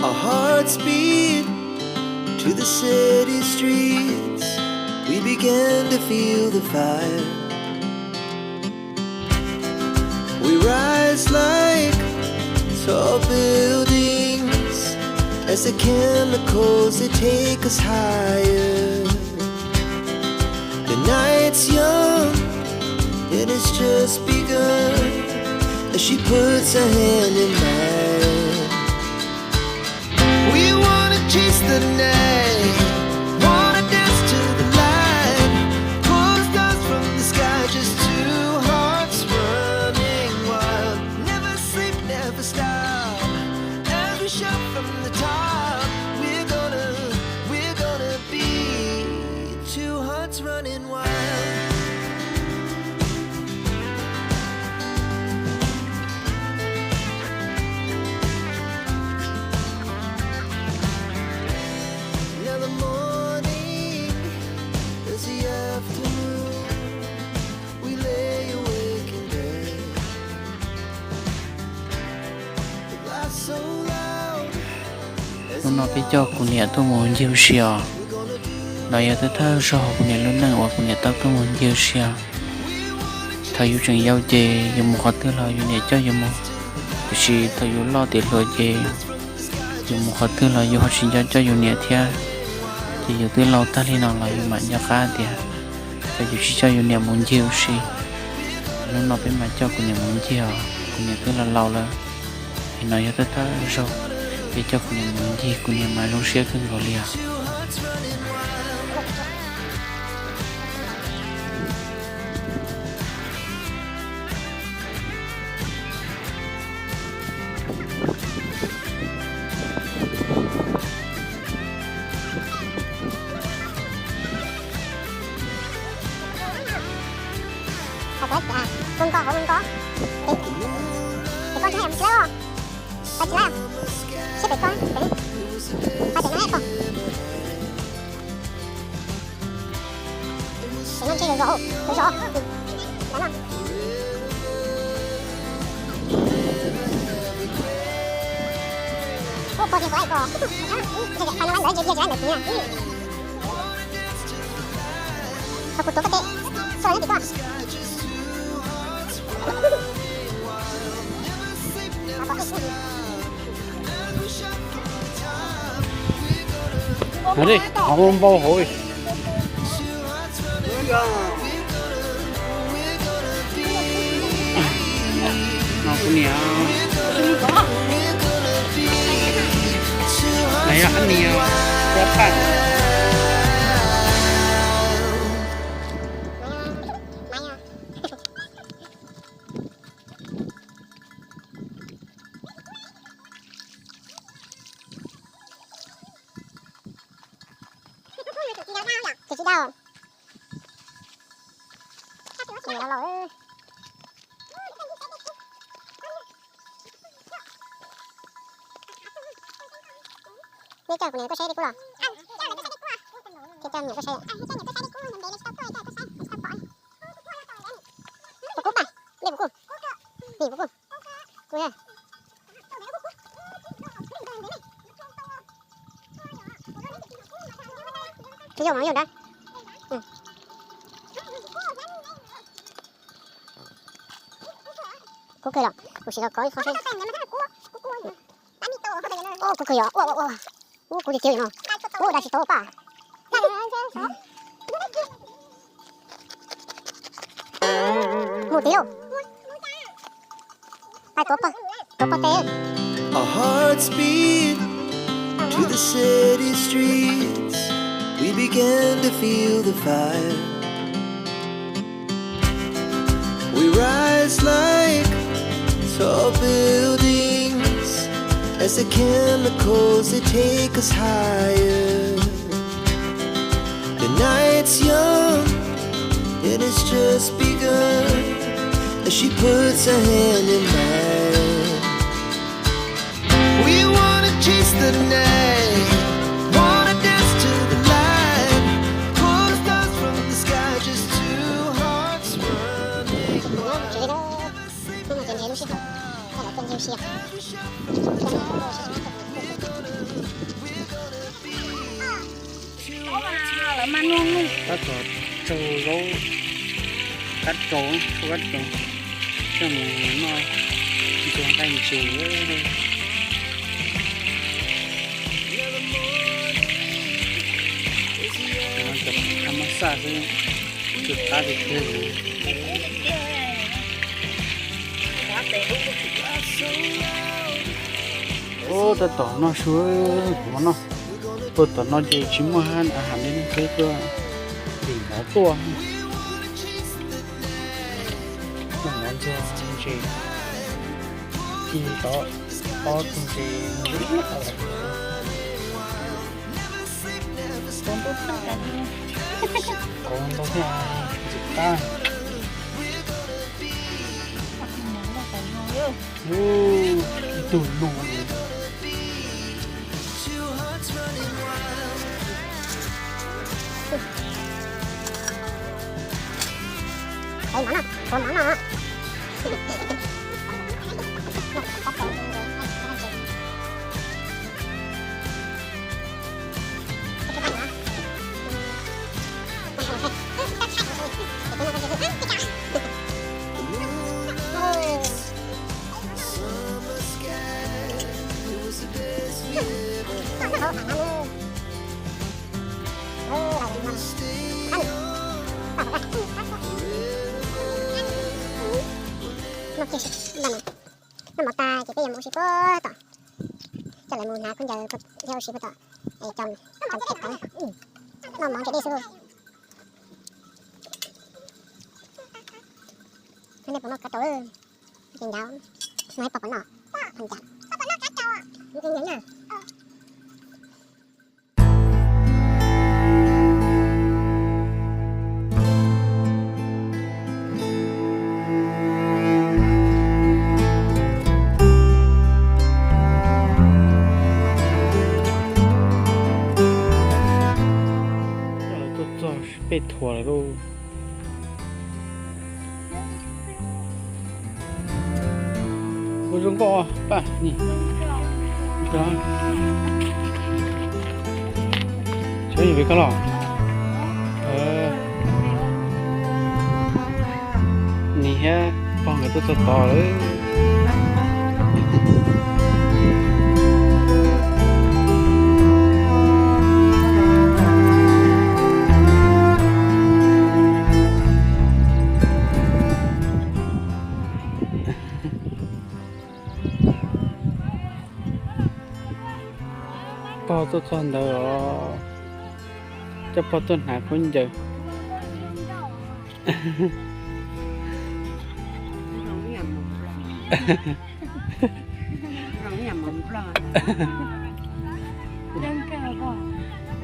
Our hearts beat to the city streets. We began to feel the fire. We rise like tall buildings as the chemicals, they take us higher. The night's young and it's just begun as she puts her hand in mine. We wanna chase the night, wanna dance to the light. Pull the stars from the sky, just two hearts running wild. Never sleep, never stop. As we shout from the top, we're gonna, we're gonna be two hearts running wild. Now the morning is the afternoon. We lay awake in bed. The laugh's so loud. Hnub no peb coj kuv niam tuaj mus ncig ua si os. No yog thawj thawj zaug kuv niam lub neej uas kuv niam tau tuaj mus ncig ua si os. Thaum yus tseem yau ces yus mus qhov twg los yus niam coj yus mus, tiam sis thaum yus loj tiav hluas ces yus mus qhov twg los yus ho tsis nco coj yus niam thiab. Ces yus twb laus tag li no los yus mam nco qab tias yus tsis coj yus niam mus ncig ua si. Hnub no peb mam coj kuv niam mus ncig os, kuv niam twb laus laus lawm. Es no yog thawj thawj zaug peb coj kuv niam mus ncig, kuv niam mas zoo siab kawg nkaus li os. Hauv kuv hais tias, ua nkoj hauv ua nkoj. Ces koj tsis hais mus tsis laib os. Tsis laib, siab pem koj, pem, hais pem no hais koj. Pem no ntshe yuav zom, yuav zom. Pem no. Ua pog ces kuv hais koj, pem no ntawd ntshe pog tsis laib ntawd kuv na. Thaum kuv tuav koj tes, txog neb tim koj. Hauv li, hauv npau hauv li. No kuv niam. No yog hab nias, rab phaj. Ces tsis dau. Laus laus. Neb coj kuv niam tuaj saib dej kub los? Ces coj niam tuaj saib. Kuv kub pa, dej kuv kub. Dej kuv kub. Kuv Tsis yog mas yog dab. Kuv kawg los kuv sim los kov ib qho seb. Kuv kawg yog ua ua ua. Ub, kuv tiag tiag no. Ub, dab tsis tau paj. Mus tid lauj. Pais tuav pog, tuav pog tes. Our hearts beat to the city streets. We began to feel the fire. We rise like tall buildings as the chemicals, they take us higher. The night's young and it's just begun as she puts her hand in mine. We wanna chase the night, wanna dance to the light, pull the stars from the sky, just two hearts running wild. Never sleep, never stop. As we shop from the top, we're gonna be two hearts running wild. Tab tom rau zaub, kab rau, tshuaj kab rau, coj mus noj ntxuag nqaij ntses. Cov no cov qab mab xaj xwb, tsis qab tiag tiag li. Tab tom noj su, kuv mam noj. Tuaj tom no ces tsis muaj a has li nej peb tuaj tim nrad tuaj. Noj mov ntxuag ntses, ci tod ob tug ntses. Kauv ntau thiab, ntxim qab. Ib tug lus. Noj mov tas ces peb yuav mus ua si puag tom, coj lawv mus hnav khaub ncaws thiab ua si puag tom, es cov, cov pem tod. Noj mov ntse dej xwb. Nej puas noj kab rau? Ces ncav, noj ib pob puas noj? Ncav. Tuaj txog peb thuam lawm lauj. Ua zoo nkauj paj ni. Tsis yog pem koj los? Nim thiab pog nkawd tuaj txog tod lawm. Pog tuaj txog ntawd os, coj pog tuaj hnav khaub ncaws.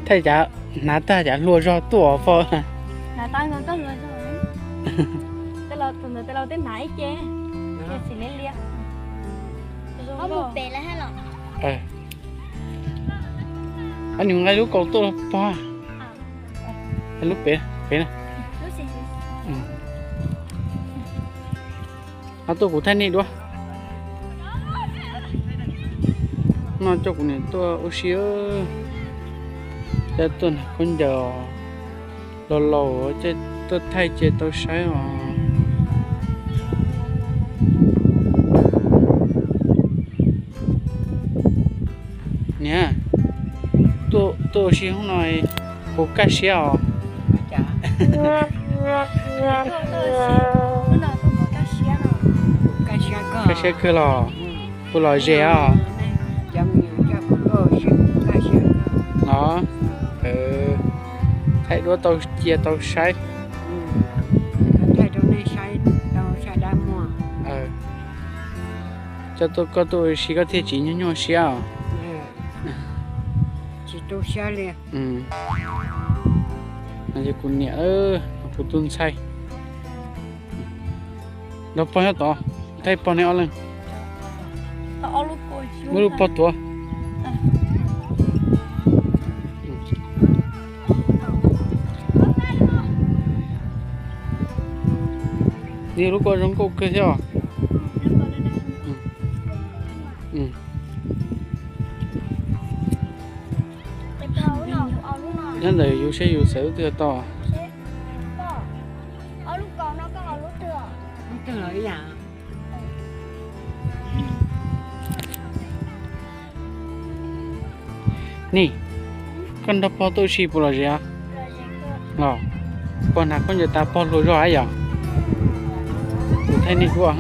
Thaij cav, hnav tag cav hlua zog tuaj pog. Ab, nws nqa lub kaus tuaj pog. Lub pem, pem na. Ab, tuaj kuv thaij nej duab. No coj kuv niam tuaj ua si, coj tuaj hnav khaub ncaws, laus laus tuaj thaij cia tau saib os. Niam, tuaj ua si hnub no puas kaj siab os? Kaj siab kawg los? Puas lom zem os? No, thaij duab tau cia tau saib. Coj tuaj koj tuaj ua si koj thiaj tsis nyuaj nyuaj siab os. No ces kuv niam, kuv tus ntxhais. Nrog pog nyob tod, thaij pog neb ob leeg. Muab lub pog tuav. Nws lub ko zoo nkauj kawg thiab os. Nyob ntawm yus seb yus xav lub twg tau. Nim, koj nrog pog tuaj ua si puas lom zem? Los, pog hnav khaub ncaws tas pog hluas zog yom. Kuv thaij nej dua.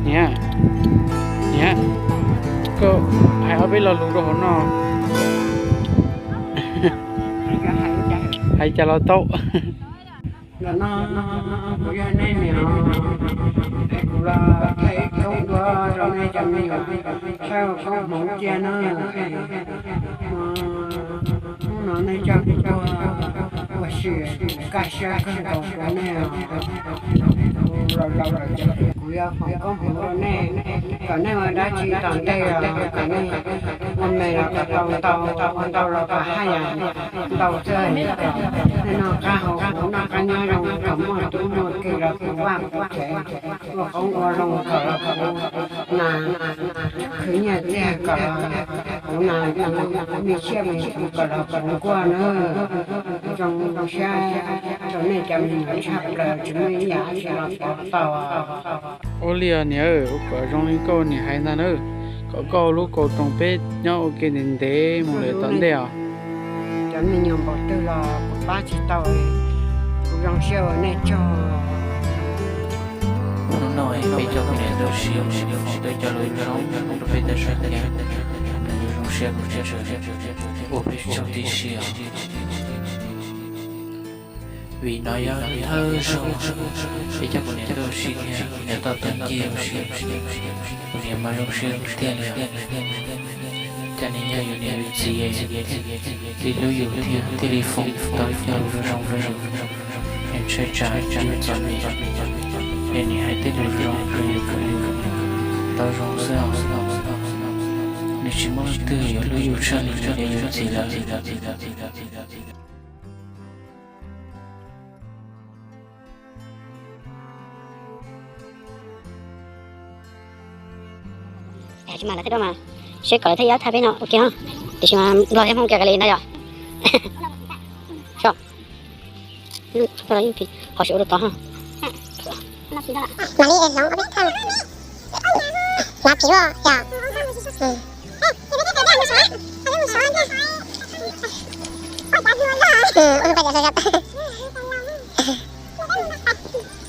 Niam, niam, koj hais ob peb lo lus rau hauv no. Hais cas los tau. Ntawm no kuv yog nej niam, es kuv los thaij ib koob dua rau nej cov me nyuam thaij ua koob hmoov cia na. Hnub no nej coj kuv tuaj ua si, kaj siab kawg nkaus rau nej. Kuv los laus lawm ces kuv yuav foom koob hmoov rau nej, kom nej ua dab tsi tom ntej los kom nej ua me los kom tau ntau, ua ntau los kom haj yam ntau xwb. Nej noj qab haus huv, noj qab nyob zoo, kom muaj tub muaj ki los kuv vaj kuv tsev, ua qoob ua loo kom los kuv nas, khwv nyiaj txiag kom los kuv nas, kuv me siab me ntsws kom los kuv nquag nawb. Zoo siab rau nej cov me nyuam tshaj plaws, tsis muaj ib yam dab tsi los pov tau. Ua li os niam, ua kom zoo li koj niam hais ntag na, kom koj ua lub kaus roos peb nyob ua ke ntev ntev mus lawm tom ntej os. Cov me nyuam npaum twg los kuv pab tsis tau, kuv zoo siab ua nej tsaug. Hnub no peb coj kuv niam tuaj ua si, foom tau cov lus zoo rau peb tau saib thiab, nws zoo siab kuv tseem ua peb tsaug tib si os. Vim no yog thawj zaug peb coj kuv niam tuaj ua si thiab, kuv niam tau tau nce ua si, kuv niam mas zoo siab tiag li os. Cas niam nyob yus niam yus txiv, tib hlub yus thiab thiaj li foom tau cov lus zoo zoo rau yus, es ntshai tsam yus txom nyem, es niam hais tej lus zoo rau yus kom yus tau zoo xwb os. Nws tsis muaj leej twg yuav hlub yus tshaj li yus niam yus txiv lawm. Tsis mas lawv thiaj dua mas, seb kom lawv thiaj yuav thaj peb no ua ke, tiam sis mas Nplog thiab Hmoob kiag li ntag yom. Qhov sim ua rau tod. Mam li hloov ob peb thaj. Hnav phim luaj yom.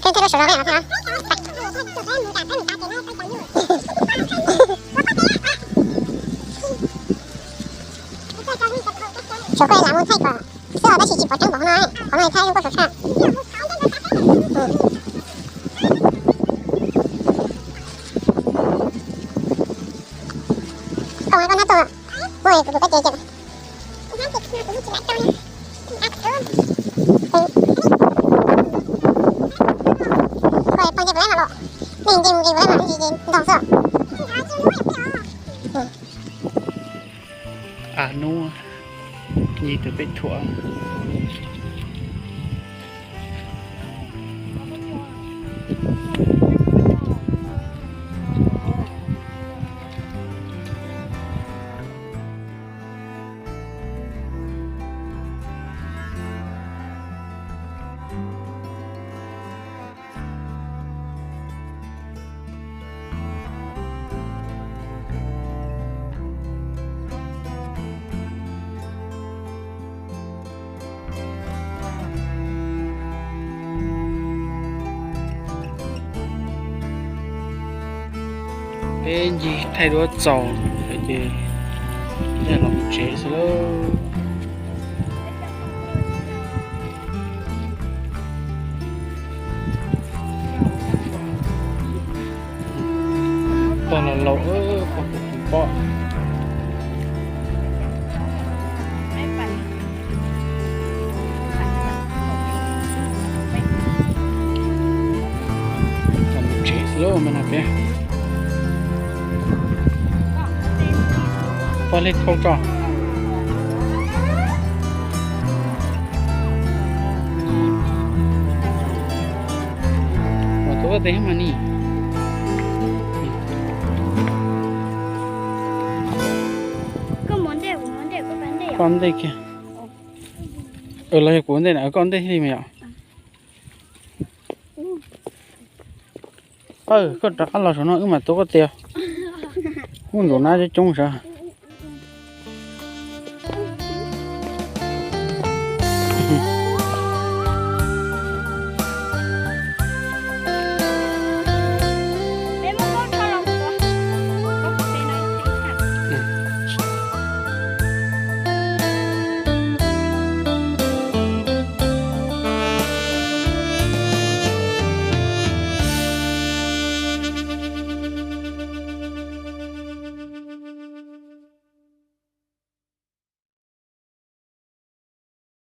Thaij thaij lub saum zog peb no. Saum koj lam mus thaij kom xwb os, tab sis tsis pom tseeb npaum no, qhov no thaij zoo nkauj saum tshaj. Koj mus koj hnab tuaj, muaj kuv tus koj ces ces. Koj poj nce kuv lab mas los, nej nce mus nce kuv lab mas ntog xwb. Av nub, nce tus peb thuam. Peb ncig thaij duab txaus ces los mus tsev xwb lauj. Pog los laus, pog kuv tus poj. Tsev xwb lauj, me no peb pog li khau tso. Ua tus ua tes mas ni. Koj ntej kiag. Los yog kuv ntej na, koj ntej thiaj li mas yom. Pawg, koj rov qab los saum no wb mam tuav koj tes. Ub, ntuj, nab coob coob sav.